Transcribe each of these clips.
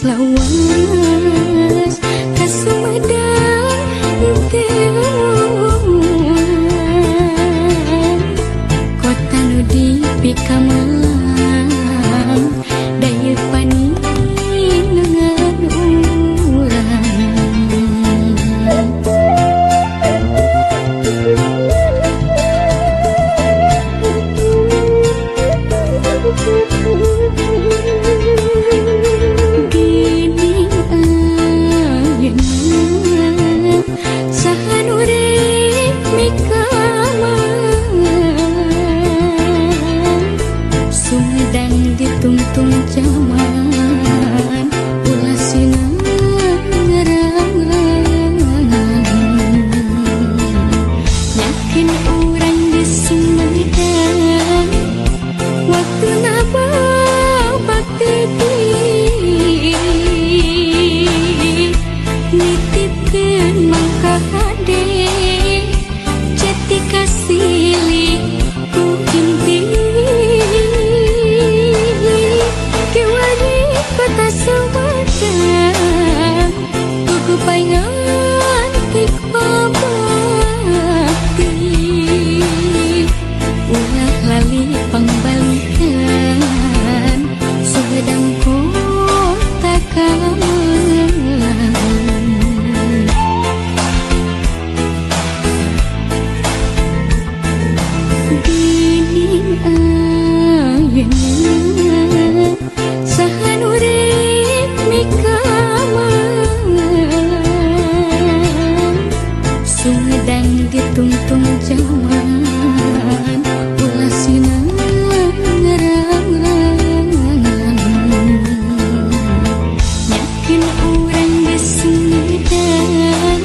Lawas ka Sumedang teu kota nu dipikamalang daya paninengan urang. Gini ayeuna saha nu rek mikamalang Sumedang ditungtung zaman ulah sinarang yakin urang di Sumedang waktu bakti nitipkeun mangka hade cetika silih ku inti kiwari kota Sumedang kuku paingan tik bakti ulah lali pangbalikan Sumedang kota Kamalang. Gini ayeuna saha nu rek mikamalang Sumedang ditungtung zaman ulah sinarang yakin urang di Sumedang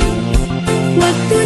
waktu